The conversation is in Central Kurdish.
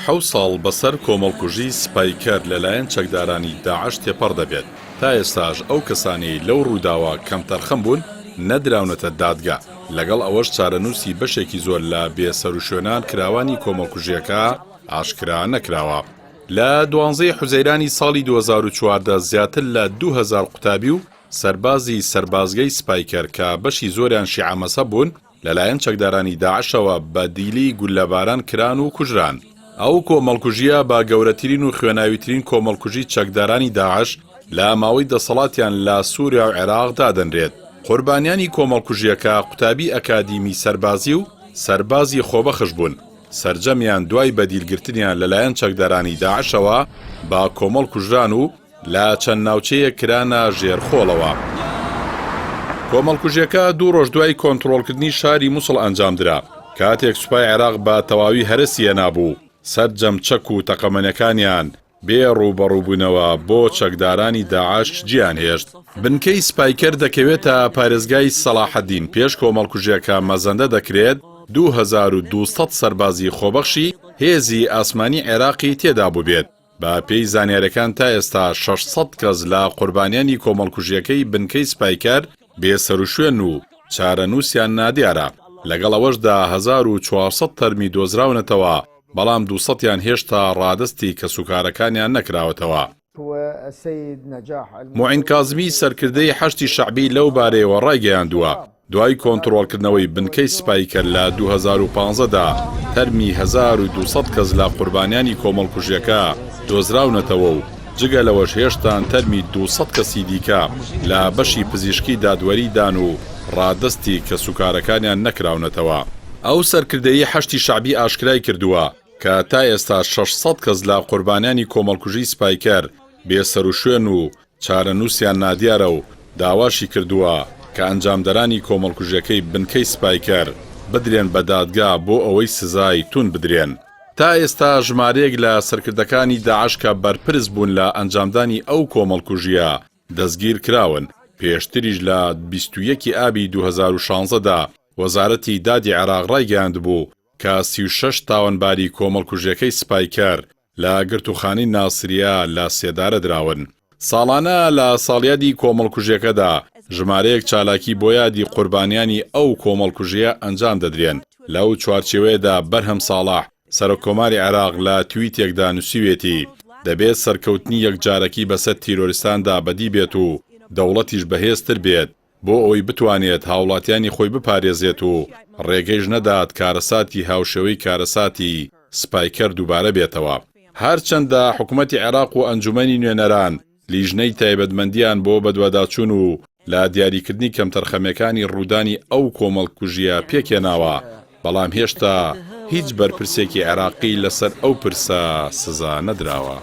حەوت ساڵ بەسەر کۆمەڵکوژی سپایکەر لەلایەن چەکدارانی داعش تێپەڕ دەبێت، تا ئێستاش ئەو کەسانەی لەو ڕووداوە کەمتەرخەم بوون نەدراونەتە دادگا، لەگەڵ ئەوەش چارەنووسی بەشێکی زۆر لە بێسەروشوێنان کراوانی کۆمەڵکوژییەکە ئاشکرا نەکراوە. لە دوانزەی حوزەیرانی ساڵی 2014 زیاتر لە 2000 قوتابی و سەربازی سەربازگەی سپایکەر کە بەشی زۆریان شیعە مەزهەب بوون لەلایەن چەکدارانی داعشەوە بە دیلی گوللەباران کران و کوژران. ئەو کۆمەڵکوژییە بە گەورەترین و خوێناویترین کۆمەڵکوژی چەکدارانی داعش لە ماوەی دەسەڵاتیان لە سوریا و عێراق دادەنرێت. قوربانیانی کۆمەڵکوژییەکە قوتابی ئەکادیمی سەربازی و سەربازی خۆبەخش بوون، سەرجەمیان دوای بەدیلگرتنیان لەلایەن چەکدارانی داعشەوە بە کۆمەڵ کوژران و لە چەند ناوچەیەک کرانە ژێر خۆڵەوە. کۆمەڵکوژیەکە دوو ڕۆژ دوای کۆنتڕۆڵکردنی شاری موسڵ ئەنجامدرا، کاتێک سوپای عێراق بە تەواوی هەرەسی هێنابوو، سەرجەم چەک و تەقەمەنیەکانیان بێ ڕووبەڕووبوونەوە بۆ چەکدارانی داعش جێیان هێشت. بنکەی سپایکەر دەکەوێتە پارێزگای سەڵاحەدین، پێش کۆمەڵکوژیەکە مەزەندە دەکرێت 2200 سەربازی خۆبەخشی هێزی ئاسمانی عێراقی تێدابووبێت. بە پێی زانیاریەکان تا ئێستا 600 کەس لە قوربانیانی کۆمەڵکوژیەکەی بنکەی سپایکەر بێسەروشوێن و چارەنووسیان نادیارە، لەگەڵ ئەوەشدا 1400 تەرمی دۆزراونەتەوە، بەڵام 200 یان هێشتا ڕادەستی کەسوکارەکانیان نەکراوەتەوە. موعین کازمی سەرکردەی حەشدی شەعبی لەو بارەیەوە ڕایگەیاندووە، دوای کۆنتڕۆڵکردنەوەی بنکەی سپایکەر لە 2015 دا تەرمی 1200 کەس لە قوربانیانی کۆمەڵکوژیەکە دۆزراونەتەوە و جگە لەوەش هێشتان تەرمی 200 کەسی دیکە لە بەشی پزیشکی دادوەری دان و ڕادەستی کەسوکارەکانیان نەکراونەتەوە. ئەو سەرکردەی حەشدی شەعبی ئاشکرای کردووە کە تا ئێستا 600 کەس لە قوربانیانی کۆمەڵکوژی سپایکەر بێسەروشوێن و چارەنووسیان نادیارە و داواشی کردووە کە ئەنجامدەرانی کۆمەڵکوژیەکەی بنکەی سپایکەر بدرێن بە دادگا بۆ ئەوەی سزای توند بدرێن. تا ئێستا ژمارەیەک لە سەرکردەکانی داعش کە بەرپرس بوون لە ئەنجامدانی ئەو کۆمەڵکوژییە دەستگیر کراون، پێشتریش لە 21 ی ئابی 2016 دا وەزارەتی دادی عێراق ڕایگەیاندبوو کە 36 تاوانباری کۆمەڵکوژیەکەی سپایکەر لە گرتووخانەی ناسریە لە سێدارە دراون. ساڵانە لە ساڵیادی کۆمەڵکوژیەکەدا ژمارەیەک چالاکی بۆ یادی قوربانیانی ئەو کۆمەڵکوژیە ئەنجام دەدرێن، لەو چوارچێوەیەدا بەرهەم ساڵح، سەرۆککۆماری عێراق لە تویتێکدا نووسیوێتی، دەبێت سەرکەوتنی یەکجارەکی بەسەر تیرۆریستاندا بەدی بێت و دەوڵەتیش بەهێزتر بێت بۆ ئەوەی بتوانێت هاوڵاتیانی خۆی بپارێزێت و ڕێگەیش نەدات کارەساتی هاوشێوەی کارەساتی سپایکەر دووبارە بێتەوە. هەرچەندە حکومەتی عێراق و ئەنجومەنی نوێنەران لیژنەی تایبەتمەندیان بۆ بەدواداچوون و لە دیاریکردنی کەمتەرخەمیەکانی ڕوودانی ئەو کۆمەڵکوژییە پێکهێناوە، بەڵام هێشتا هیچ بەرپرسێکی عێراقی لەسەر ئەو پرسە سزا نەدراوە.